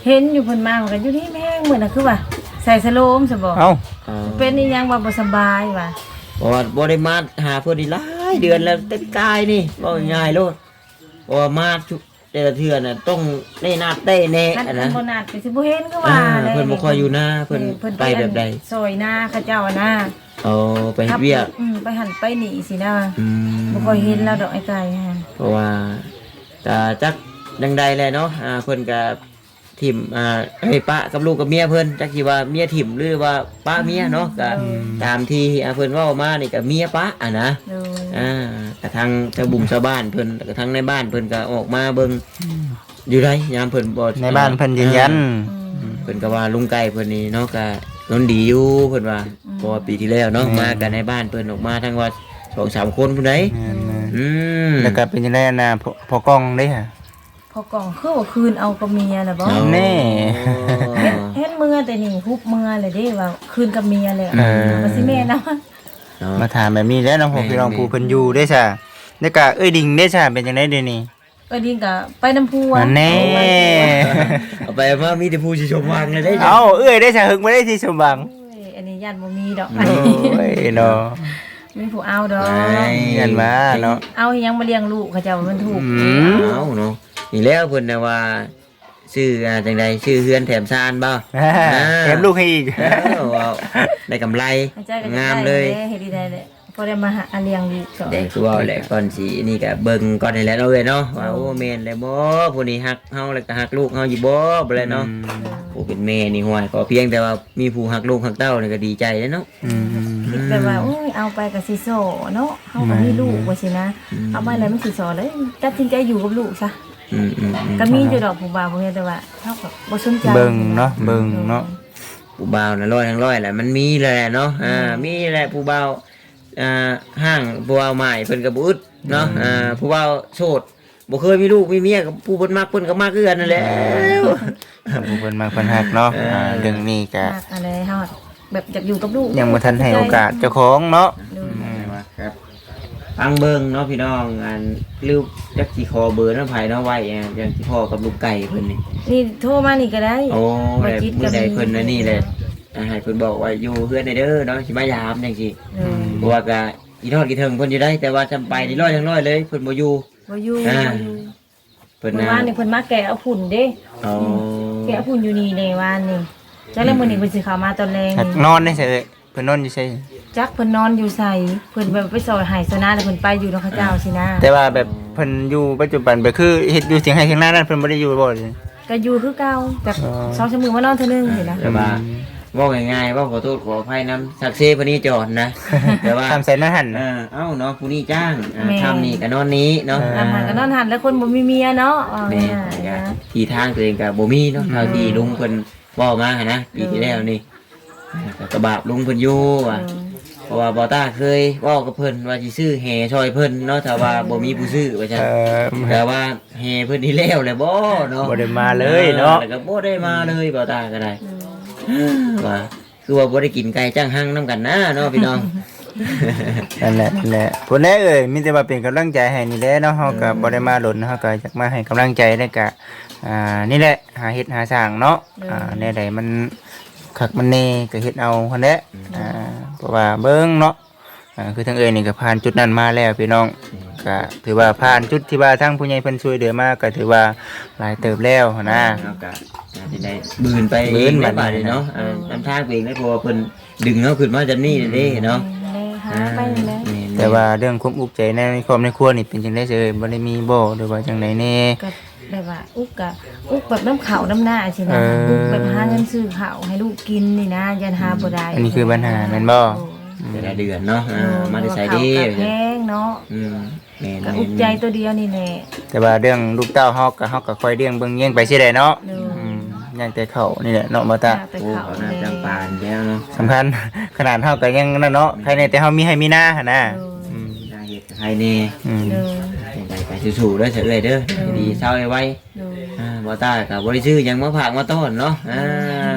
ເຫັນຢູ່ ເພິ່ນມາເພິ່ນກະຢູ່ດີມີແຮງ ມື້ນັ້ນຄືວ່າໃສ່ສະໂລມຊັ້ນບໍ? ເອົ້າ ເປັນອີ່ຫຍັງວ່າບໍ່ສະບາຍວ່າ ເພາະວ່າບໍ່ໄດ້ມາຫາເພິ່ນນີ້ຫຼາຍເດືອນແລ້ວ ແຕ່ປີກາຍນີ້ ເວົ້າງ່າຍໂລດ ເພາະວ່າມາທຸກ ແຕ່ລະເທື່ອນະຕ້ອງໄດ້ນັດໄດ້ແນະ ຄັນ ອັນນະ ຄັນບໍ່ນັດກໍຊິບໍ່ເຫັນຄືວ່າ ອ່າ ແຫຼະ ເພິ່ນບໍ່ຄ່ອຍຢູ່ນາ ເພິ່ນ ເອີ ເພິ່ນໄປແບບໃດ? ຊ່ອຍນາເຂົາເຈົ້ານະ ອໍ ໄປເຮັດວຽກ ອືມ ໄປຫັ້ນໄປນີ້ຊີ້ນະ ອືມ ບໍ່ຄ່ອຍເຫັນລາວດອກ ອ້າຍໄກ່ຫັ້ນ ເພາະວ່າ ກະຈັກຈັ່ງໃດແຫຼະເນາະ ອ່າ ເພິ່ນກະຖິ້ມ ອ່າ ໃຫ້ປະກັບລູກກັບເມຍເພິ່ນ ຈັກຊິວ່າເມຍຖິ້ມ ຫຼືວ່າປະເມຍເນາະ ກະ ອືມ ຕາມທີ່ ອ່າ ເພິ່ນເວົ້າມານີ້ກະເມຍປະຫັ້ນນະ ໂດຍ ອ່າ ກະທາງຊາວບຸງຊາວບ້ານເພິ່ນ ແລ້ວກະທາງໃນບ້ານເພິ່ນກະອອກມາເບິ່ງ ອືມ ຢູ່ໃດ ຍາມເພິ່ນບໍ່ ໃນບ້ານເພິ່ນຢືນຢັນ ອ່າ ອືມ ເພິ່ນກໍວ່າລຸງໄກ່ເພິ່ນນີ້ເນາະ ກະນອນດີຢູ່ ເພິ່ນວ່າ ອືມ ເພາະວ່າປີທີ່ແລ້ວເນາະ ແມ່ນ ມາກັນໃນບ້ານເພິ່ນອອກມາທັງວ່າສອງສາມຄົນພຸ້ນໃດ ແມ່ນໆ ອືມ ແລ້ວກໍເປັນຈັ່ງໃດອັນນ່າ ພໍ່ ພໍ່ກ້ອງເດ້ຫະ? ພໍ່ກ້ອງຄືວ່າຄືນເອົາກັບເມຍແລ້ວບໍ? ເອົ້າ ແນ່ ເຫັນ ເຫັນເມືອແຕ່ນີ້ ຮຸບເມືອແລ້ວເດ້ ວ່າຄືນກັບເມຍແລ້ວ ເອີ ວ່າຊິແມ່ນນະ ເນາະ ມາຖາມແບບນີ້ແຫຼະເນາະ ພໍ່ພີ່ນ້ອງ ແມ່ນໆ ຜູ້ເພິ່ນຢູ່ເດ້ຊະ ແລ້ວກະເອື້ອຍດິງເດ້ຊະ ເປັນຈັ່ງໃດດຽວນີ້? ເອື້ອຍດິງກະໄປນຳຜົວ ນັ້ນແນ່ ເອົາໄປເອົາມາມີແຕ່ຜູ້ຊິສົມຫວັງແລ້ວເດ້ ເອົ້າ ເອື້ອຍເດ້ຊະ ເຫິງບໍ່ໄດ້ຊິສົມຫວັງ ໂອ້ຍ ອັນນີ້ຢ້ານບໍ່ມີດອກ ໂອ້ຍເນາະ ມີຜູ້ເອົາດອກ ຢ້ານວ່າເນາະ ເອົາອີ່ຫຍັງມາລ້ຽງລູກເຂົາເຈົ້າ ມັນທຸກ ອືມ ເອົາເນາະ ນີ້ແຫຼະເພິ່ນນະວ່າ ຊື້ ອ່າ ຈັ່ງໃດ ຊື້ເຮືອນແຖມຊານບໍ່? ອ່າ ແຖມລູກໃຫ້ອີກ ເອີ ເວົ້າ ໄດ້ກຳໄລ ໃຫ້ໃຈກໍຢາກໄດ້ ງາມເລີຍ ເຮັດດີໄດ້ແຫຼະ ບໍ່ໄດ້ມາຫາລ້ຽງລູກສອງ ແຕ່ຄືເວົ້າແຫຼະ ກ່ອນຊິນີ້ກະເບິ່ງກ່ອນນີ້ແຫຼະເນາະເອື້ອຍເນາະ ວ່າ ໂອ້ ໂອ້ ແມ່ນແລ້ວບໍ່ ຜູ້ນີ້ຮັກເຮົາ ແລ້ວກະຮັກລູກເຮົາຢູ່ບໍ່ ບໍ່ແລ້ວເນາະ ອືມ ຜູ້ເປັນແມ່ນີ້ ຫ້ວຍ ຂໍພຽງແຕ່ວ່າມີຜູ້ຮັກລູກຮັກເຕົ້ານີ້ກະດີໃຈແລ້ວເນາະ ອືມ ຄິດແບບວ່າ ອືມ ໂອ້ຍ ເອົາໄປກະຊິສໍ້ເນາະ ເຮົາກະມີລູກ ແມ່ນ ວ່າຊີ້ນະ ອືມ ເອົາໄປແລ້ວມັນຊິສໍ້ເລີຍ ຕັດສິນໃຈຢູ່ກັບລູກຊະ ອືມໆໆ ກະມີຢູ່ດອກຜູ້ບ່າວ ແຕ່ວ່າເຮົາກະບໍ່ສົນໃຈ ເບິ່ງເນາະ ເບິ່ງເນາະ ໂດຍ ຜູ້ບ່າວນະຮ້ອຍທັງຮ້ອຍແຫຼະ ມັນມີແຫຼະເນາະ ອືມ ອ່າ ມີແຫຼະຜູ້ບ່າວ ອ່າ ຮ້າງ ຜູ້ບ່າວໝ້າຍເພິ່ນກະບໍ່ອຶດເນາະ ອືມ ອ່າ ຜູ້ບ່າວໂສດ ບໍ່ເຄີຍມີລູກມີເມຍ ກະຜູ້ເພິ່ນມັກເພິ່ນກະມັກຄືກັນນັ້ນແຫຼະ ເອີ ຜູ້ເພິ່ນມັກເພິ່ນຮັກເນາະ ເອີ ອ່າ ເລື່ອງນີ້ກະ ມັກອັນໃດເຮົາແບບຢາກຢູ່ກັບລູກ ຍັງບໍ່ທັນໃຫ້ໂອກາດເຈົ້າຂອງເນາະ ໂດຍ ອືມ ຟັງເບິ່ງເນາະພີ່ນ້ອງ ອັນ ຫຼືຈັກຊິຂໍເບີນຳໃຜເນາະ ໄວ້ ອ່າ ຈັ່ງຊິພໍ້ກັບລຸງໄກ່ເພິ່ນນີ້ ນີ້ໂທມານີ້ກະໄດ້ ໂອ້ ແບບມື້ໃດເພິ່ນອັນນີ້ແຫຼະ ອ່າ ໃຫ້ເພິ່ນບອກວ່າຢູ່ເຮືອນແດ່ເດີເນາະ ຊິມາຢາມຈັ່ງຊີ້ ໂດຍ ເພາະວ່າກະ ຄິດຮອດຄິດເຖິງເພິ່ນຢູ່ໃດ ແຕ່ວ່າຈຳໄປນີ້ຮ້ອຍທັງຮ້ອຍເລີຍ ເພິ່ນບໍ່ຢູ່ ບໍ່ຢູ່ ອ່າ ບໍ່ຢູ່ ເພິ່ນ ມື້ວານນີ້ເພິ່ນມາແກະເອົາຝຸ່ນເດ້ ອໍ ແກະເອົາຝຸ່ນຢູ່ນີ້ເດ້ວານນີ້ ຈັກແລ້ວມື້ນີ້ເພິ່ນຊິເຂົ້າມາຕອນແລງນີ້ ນອນໃນໃສເອີຍ ເພິ່ນນອນຢູ່ໃສ ຈັກເພິ່ນນອນຢູ່ໃສ ເພິ່ນແບບໄປຊ່ອຍໄຮ່ຊ່ອຍນາ ແລ້ວເພິ່ນໄປຢູ່ນຳເຂົາເຈົ້າຊີ້ນະ ແຕ່ວ່າແບບເພິ່ນຢູ່ປັດຈຸບັນແບບຄືເຮັດຢູ່ຖຽງໄຮ່ຖຽງນານັ້ນ ເພິ່ນບໍ່ໄດ້ຢູ່ບໍ່? ກະຢູ່ຄືເກົ່າ ແບບ ອໍ ສອງສາມມື້ມານອນເທື່ອໜຶ່ງຊີ້ນະ ແຕ່ວ່າ ອືມ ເວົ້າງ່າຍໆ ເວົ້າຂໍໂທດຂໍອະໄພນຳສັກເຊພະເນຈອນນະ ແຕ່ວ່າ ຄຳໃສ່ນັ້ນຫັ້ນ ເອີ ເອົ້າເນາະ ຜູ້ນີ້ຈ້າງ ອ່າ ແມ່ນ ຄຳນີ້ກະນອນນີ້ເນາະ ເອີ ອ່າ ນອນຫັ້ນກະນອນຫັ້ນ ແລ້ວຄົນບໍ່ມີເມຍເນາະ ເອີ ແມ່ນ ກະທີ່ທາງຕົວເອງກະບໍ່ມີເນາະ ອືມ ເທົ່າທີ່ລຸງເພິ່ນເວົ້າມາຫັ້ນນະ ປີທີ່ແລ້ວນີ້ ອືມ ກະບາບລຸງເພິ່ນຢູ່ວ່າ ເອີ ເພາະວ່າບ່າວຕ້າເຄີຍເວົ້າກັບເພິ່ນວ່າຊິຊື້ແຫຊ່ອຍເພິ່ນເນາະ ຖ້າວ່າ ເອີ ບໍ່ມີຜູ້ຊື້ວ່າຊັ້ນ ເອີ ແຕ່ວ່າແຫ່ເພິ່ນນີ້ແລ້ວແລ້ວບໍ່ເນາະ ບໍ່ໄດ້ມາເລີຍເນາະ ເອີ ແລ້ວກະບໍ່ໄດ້ມາເລີຍ ບ່າວຕ້າກະໄດ້ ເອີ ວ່າ ຄືວ່າບໍ່ໄດ້ກິນໄກ່ຈ້າງຮັ່ງນຳກັນນະເນາະພີ່ນ້ອງ ນັ້ນແຫຼະ ນັ້ນແຫຼະ ພຸ້ນແຫຼະເອີຍ ມີແຕ່ວ່າເປັນກຳລັງໃຈໃຫ້ນີ້ແຫຼະເນາະ ເຮົາກະ ໂດຍ ບໍ່ໄດ້ມາດົນ ເຮົາກະຢາກມາໃຫ້ກຳລັງໃຈ ແລ້ວກະ ອ່າ ນີ້ແຫຼະ ຫາເຮັດຫາສ້າງເນາະ ໂດຍ ອ່າ ແນວໃດມັນຄັກມັນແນ່ກະເຮັດເອົາຫັ້ນແຫຼະ ອືມ ອ່າ ເພາະວ່າເບິ່ງເນາະ ອ່າ ຄືທາງເອື້ອຍນີ້ກະຜ່ານຈຸດນັ້ນມາແລ້ວພີ່ນ້ອງ ອືມ ກະຖືວ່າຜ່ານຈຸດທີ່ວ່າທາງຜູ້ໃຫຍ່ເພິ່ນຊ່ວຍເຫຼືອມາ ກະຖືວ່າຫຼາຍເຕີບແລ້ວຫັ້ນນະ ເຮົາກະ ອ່າ ຊິໄດ້ບືນໄປ ບືນ ເອງໄດ້ບາດນີ້ເນາະ ບາດນີ້ນະ ເອີ ນຳທາງເອງໄດ້ ເພາະວ່າເພິ່ນດຶງເຮົາຂຶ້ນມາຈາກນີ້ເດ້ເນາະ ແມ່ນແຫຼະ ຫາໄປແຫຼະ ແມ່ນ ແຕ່ວ່າເລື່ອງຄວາມອຸກໃຈໃນຄອບໃນຄົວນີ້ເປັນຈັ່ງໃດເຊີຍ ບໍ່ໄດ້ມີບໍ່ ຫຼືວ່າຈັ່ງໃດແນ່? ກະ ແບບວ່າອຸກກະອຸກແບບນຳເຂົ້ານຳນ້າຊີ້ນະ ເອີ ອຸກແບບຫາເງິນຊື້ເຂົ້າໃຫ້ລູກກິນນີ້ນະ ຢ້ານຫາບໍ່ໄດ້ ອືມ ອັນນີ້ຄືບັນຫາແມ່ນບໍ່? ໂດຍ ອືມ ແຕ່ລະເດືອນເນາະ ເອີ ມາແຕ່ໃສເດ້ ເຂົ້າກະແພງເນາະ ອືມ ແມ່ນໆໆ ກະອຸກໃຈໂຕດຽວນີ້ແຫຼະ ແຕ່ວ່າເລື່ອງລູກເຕົ້າເຮົາກະ ເຮົາກະຄອຍລ້ຽງເບິ່ງແຍງໄປຊີ້ແຫຼະເນາະ ໂດຍ ອືມ ຍັງແຕ່ເຂົ້ານີ້ແຫຼະເນາະ ບ່າວຕ້າ ໂອ້ ເຂົ້ານ້ຳຈຳປານີ້ແຫຼະເນາະ ສຳຄັນ ຂະໜາດເຮົາກະຍັງນັ້ນເນາະ ໃຄແນ່ແຕ່ເຮົາມີໄຮ່ມີນາຫັ້ນນະ ໂດຍ ອືມ ໜ້າເຮັດໃຫ້ແນ່ ອືມ ໂດຍ ຈັ່ງໃດກະສູ້ໆເດີ ເອີຍເດີ ໂດຍ ດີເຊົາໄວ ໂດຍ ອ່າ ບ່າວຕ້າກະບໍ່ໄດ້ຊື້ຫຍັງມາຝາກມາຕ້ອນເນາະ ອ່າ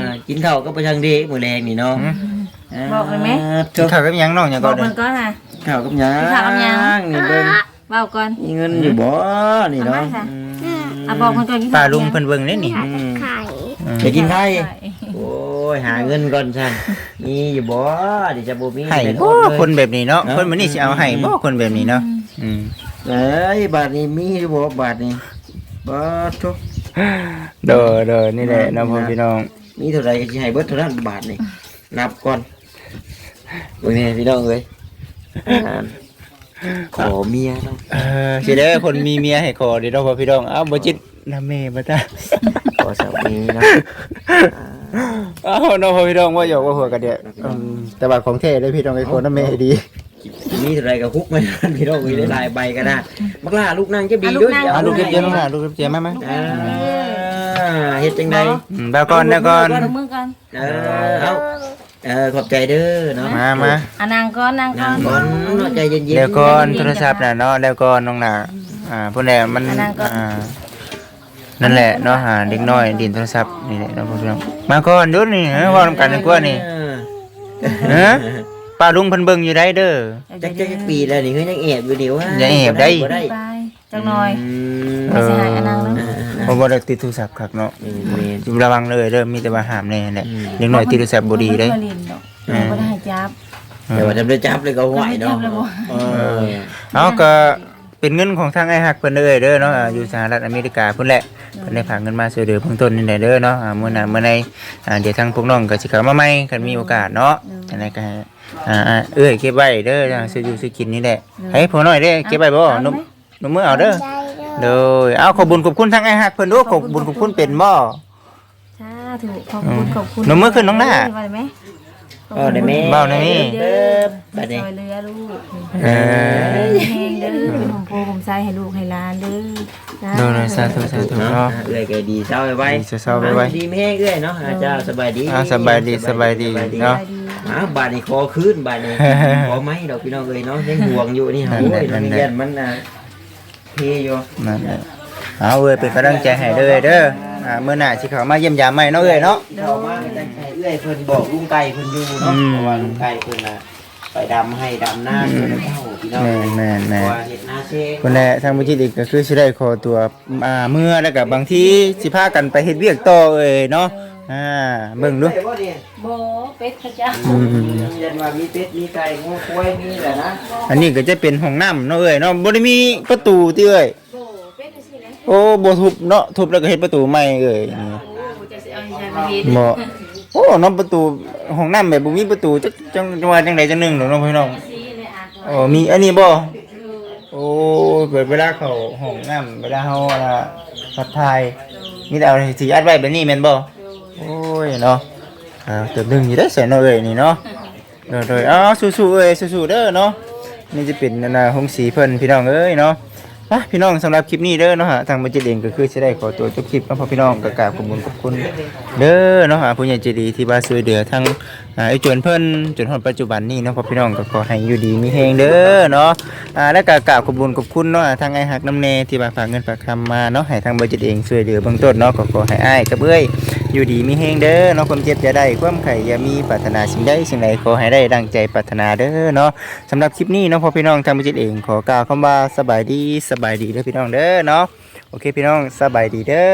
ໂດຍ ກິນເຂົ້າກັບປະຊັງເດມື້ແລງນີ້ເນາະ ອືມ ອ່າ ບອກໄດ້ໄໝ? ກິນເຂົ້າກັບຫຍັງນ້ອງ? ຫຍັງ ບອກເພິ່ນກ່ອນຫາ ກິນເຂົ້າກັບຫຍັງ? ກິນເຂົ້າກັບຫຍັງ? ນີ້ເບິ່ງ ເວົ້າກ່ອນ ມີເງິນຢູ່ບໍ່ນີ້ເນາະ? ເອົາມາຊະ ອືມ ອ່ະ ບອກເພິ່ນກ່ອນ ກິນເຂົ້າກັບຫຍັງ? ປ້າລຸງເພິ່ນເບິ່ງເດ້ນີ້ ອືມ ອືມ ຢາກກິນໄຂ່ ໂອ້ຍ ຫາເງິນກ່ອນຊັ້ນ ມີຢູ່ບໍ່? ດຽວຈະບໍ່ມີ ໃຫ້ບໍ່ ຄົນແບບນີ້ເນາະ ເນາະ ຄົນແບບນີ້ຊິເອົາໃຫ້ບໍ່? ອືມ ຄົນແບບນີ້ເນາະ ອືມ ອືມ ເອີຍ ບາດນີ້ມີຢູ່ບໍ່? ບາດນີ້ ບາດໂທ້ ໂດຍ ໂດຍ ນີ້ແຫຼະເນາະ ອືມ ພໍ່ພີ່ນ້ອງ ມີເທົ່າໃດກະຊິໃຫ້ເບິດເທົ່ານັ້ນ ບາດນີ້ ນັບກ່ອນ ເບິ່ງແນ່ພີ່ນ້ອງເອີຍ ອ່າ ຂໍເມຍເນາະ ເອີ ຊິໄດ້ຄົນມີເມຍໃຫ້ຂໍເດ້ເນາະ ພໍ່ພີ່ນ້ອງ ເອົ້າ ບໍ່ຈິດນຳແມ່ບໍ່ຕາ ຂໍສາວເມຍເນາະ ອ່າ ເອົ້າເນາະ ພໍ່ພີ່ນ້ອງ ເວົ້າຫຍອກເວົ້າຫົວກັນເດ້ ອືມ ແຕ່ວ່າຂອງແທ້ເດ້ພີ່ນ້ອງ ໄອ້ຄົນນຳແມ່ດີ ມີເທົ່າໃດກະຄຸກມາພີ່ນ້ອງເອີຍ ຫຼາຍໃບກະນະ ບັກຫຼ້າ ລູກນັ່ງຈະດີ ອ່ະ ລູກນັ່ງ ອ່ະ ລູກເຈັບເຈັບ ລູກເຈັບມາ ມາ ອ່າ ເຮັດຈັ່ງໃດ? ອືມ ດຽວກ່ອນ ດຽວກ່ອນ ມືກ່ອນ ເອີ ເອົາ ເອີ ຂອບໃຈເດີເນາະ ມາ ມາ ອ່ະ ນັ່ງກ່ອນ ນັ່ງກ່ອນ ນັ່ງກ່ອນເນາະ ໃຈເຢັນໆ ດຽວກ່ອນ ໂທລະສັບນະເນາະ ດຽວກ່ອນນ້ອງຫຼ້າ ອ່າ ພຸ້ນແຫຼະ ມັນ ອ່ະ ນັ່ງກ່ອນ ອ່າ ນັ້ນແຫຼະເນາະ ອ່າ ເດັກນ້ອຍຫຼິ້ນໂທລະສັບນີ້ແຫຼະເນາະ ພີ່ນ້ອງ ມາກ່ອນດູນີ້ ເອີ ເວົ້ານຳກັນດີກວ່ານີ້ ເອີ ເອີ ປ້າລຸງເພິ່ນເບິ່ງຢູ່ໃດເດີ ຈັກ ຈັກ ຈັກປີແລ້ວນີ້ ຄືຍັງແອບຢູ່ນີ້ ວ່າ ຍັງແອບໄດ້ ບໍ່ໄດ້ ໄປ ຈັກໜ້ອຍ ອືມ ວ່າຊິໃຫ້ອັນນັ້ນເນາະ ເອີ ເອີ ເອີ ເພາະບໍ່ໄດ້ຕິດໂທລະສັບຄັກເນາະ ແມ່ນໆ ລະວັງເລີຍເດີ ມີແຕ່ວ່າຫ້າມແນ່ແຫຼະ ອືມ ເດັກນ້ອຍຕິດໂທລະສັບບໍ່ດີເດ້ ບໍ່ໄດ້ໃຫ້ຈັບ ເອີ ແຕ່ວ່າຈຳໄດ້ຈັບແລ້ວກະຫວຍເນາະ ເອີ ເຮົາກະເປັນເງິນຂອງທາງອ້າຍຮັກເພິ່ນເດີເດີເນາະ ເອີ ຢູ່ສະຫະລັດອາເມລິກາພຸ້ນແຫຼະ ເອີ ເພິ່ນໄດ້ຝາກເງິນມາຊ່ວຍເຫຼືອເບື້ອງຕົ້ນນີ້ແຫຼະເດີເນາະ ອ່າ ມື້ໜ້າ ເອີ ມື້ໃນ ອ່າ ດຽວທາງພວກນ້ອງກະຊິເຂົ້າມາໃໝ່ ຄັນມີໂອກາດເນາະ ເອີ ຈັ່ງໃດກະໃຫ້ ອ່າໆ ເອື້ອຍເກັບໄວ້ເດີ ຊື້ຢູ່ຊື້ກິນນີ້ແຫຼະ. ໃຫ້ພໍ່ນ້ອຍເດ້ ເກັບໄວ້ບໍ່? ນົມ ນົມມືເອົາເດີ. ໂດຍ ເອົາ ຂອບບຸນຂອບຄຸນທາງອ້າຍຮັກເພິ່ນດູ ຂອບບຸນຂອບຄຸນເປັນບໍ່? ສາທຸ ຂອບຄຸນ ອືມ ຂອບຄຸນ ນົມມືຂຶ້ນນ້ອງຫຼ້າ ເອີ ວ່າໄດ້ແມ່ ເວົ້າໄດ້ແມ່ ເວົ້າໄດ້ແມ່ ເດີ ບັດນີ້ ຊ່ວຍເຫຼືອລູກ ເອີ ແຮງເດີ ເປັນຮົ່ມໂພຮົ່ມໄຊໃຫ້ລູກໃຫ້ຫຼານເດີ. ໂດຍ ໂດຍ ສາທຸ ສາທຸເນາະ ເນາະ ເອື້ອຍກໍດີເຊົາໄວໆ ດີເຊົາໄວໆ ຢູ່ດີມີແຮງເອື້ອຍເນາະ. ອ່າ ເຈົ້າ ສະບາຍດີ ອ່າ ສະບາຍດີ ສະບາຍດີເນາະ. ອ່າ ບາດນີ້ຂໍຄືນ ບາດນີ້ ຂໍໃໝ່ດອກພີ່ນ້ອງເອີຍເນາະ ຍັງຫ່ວງຢູ່ນີ້. ໂອ້ຍ ນັ້ນແຫຼະ ຍັງຢ້ານມັນ ອ່າ ເພຢູ່ ນັ້ນແຫຼະ. ເອົາເອີຍ ເປັນກຳລັງໃຈໃຫ້ເດີ ເດີ ອ່າ ມື້ໜ້າຊິເຂົ້າມາຢ້ຽມຢາມໃໝ່ເນາະເອື້ອຍເນາະ. ເຂົ້າມາກໍຈັ່ງໃຫ້ເອື້ອຍເພິ່ນບອກລຸງໄກ່ເພິ່ນຢູ່ເນາະ ອືມ ເພາະວ່າລຸງໄກ່ເພິ່ນນະ ໄປດຳໄຮ່ດຳນາ ອືມ ຊ່ວຍເຂົາເຈົ້າ ພີ່ນ້ອງ ແມ່ນໆໆ ເພາະວ່າເຮັດນາເຊ ພຸ້ນແຫຼະ. ທາງບໍ່ຈິດເອງກໍຄືຊິໄດ້ຂໍຕົວ ອ່າ ເມືອ ແລ້ວກໍບາງທີຊິພາກັນໄປເຮັດວຽກຕໍ່ເອີຍເນາະ. ອ່າ ເບິ່ງດູ ໄດ້ບໍ່ນີ້? ບໍ່ ເປັດເຂົາເຈົ້າ ອືມ ຢ້ານວ່າມີເປັດມີໄກ່ງົວຄວາຍມີແຫຼະນະ. ອັນນີ້ກໍຈະເປັນຫ້ອງນ້ຳເນາະເອີຍເນາະ ບໍ່ໄດ້ມີປະຕູຕິເອີຍ? ບໍ່ ເປັດຈັ່ງຊີ້ແຫຼະ. ໂອ້ ບໍ່ທຸບເນາະ ທຸບແລ້ວກໍເຮັດປະຕູໃໝ່ເອີຍ. ໂອ້ ເຈົ້າຊິເອົາຫຍັງມາເຮັດ? ບໍ່ ໂອ້ ເນາະ ປະຕູຫ້ອງນ້ຳແບບບໍ່ມີປະຕູ ຈັກ ຈັງ ຈັງວ່າຈັ່ງໃດຈັ່ງໜຶ່ງດອກເນາະ ພີ່ນ້ອງ. ໂອ້ ມີອັນນີ້ບໍ່? ໂອ້ ເວລາເຂົ້າຫ້ອງນ້ຳ ເວລາເຮົາ ອ່າ ຂັບຖ່າຍ ມີແຕ່ເອົາສີອັດໄວ້ແບບນີ້ແມ່ນບໍ່? ໂອ້ຍເນາະ ອ່າ ເຕີບໜຶ່ງຢູ່ເດ້ຊັ້ນເນາະເອີຍນີ້ເນາະ. ໂດຍໆ ເອົາ ສູ້ໆເອີຍ ສູ້ໆເດີເນາະ. ນີ້ຈະເປັນ ອັນນ່າ ໂຮງສີເພິ່ນ ພີ່ນ້ອງເອີຍເນາະ. ອ່ະ ພີ່ນ້ອງ ສຳລັບຄລິບນີ້ເດີເນາະ ທາງບໍ່ຈິດເອງກໍຄືຊິໄດ້ຂໍຕົວຈົບຄລິບເນາະ ພໍ່ພີ່ນ້ອງ ກໍກາບຂອບບຸນຂອບຄຸນເດີເນາະ ອ່າ ຜູ້ໃຫຍ່ໃຈດີທີ່ວ່າຊ່ວຍເຫຼືອທາງ ອ່າ ເອື້ອຍຈວນເພິ່ນຈົນຮອດປັດຈຸບັນນີ້ເນາະ ພໍ່ພີ່ນ້ອງ ກໍຂໍໃຫ້ຢູ່ດີມີແຮງເດີເນາະ. ອ່າ ແລ້ວກໍກາບຂອບບຸນຂອບຄຸນເນາະ ທາງອ້າຍຮັກນຳແນ່ທີ່ວ່າຝາກເງິນຝາກຄຳມາເນາະ ໃຫ້ທາງບໍ່ຈິດເອງຊ່ວຍເຫຼືອເບື້ອງຕົ້ນເນາະ. ກໍຂໍໃຫ້ອ້າຍກັບເອື້ອຍຢູ່ດີມີແຮງເດີເນາະ ຄວາມເຈັບຢ່າໄດ້ ຄວາມໄຂ້ຢ່າມີ ປາດຖະໜາສິ່ງໃດສິ່ງໃດ ຂໍໃຫ້ໄດ້ດັ່ງໃຈປາດຖະໜາເດີເນາະ. ສຳລັບຄລິບນີ້ເນາະ ພໍ່ພີ່ນ້ອງ ທາງບໍ່ຈິດເອງຂໍກ່າວຄຳວ່າສະບາຍດີ ສະບາຍດີເດີພີ່ນ້ອງເດີເນາະ. ໂອເຄ ພີ່ນ້ອງ ສະບາຍດີເດີ.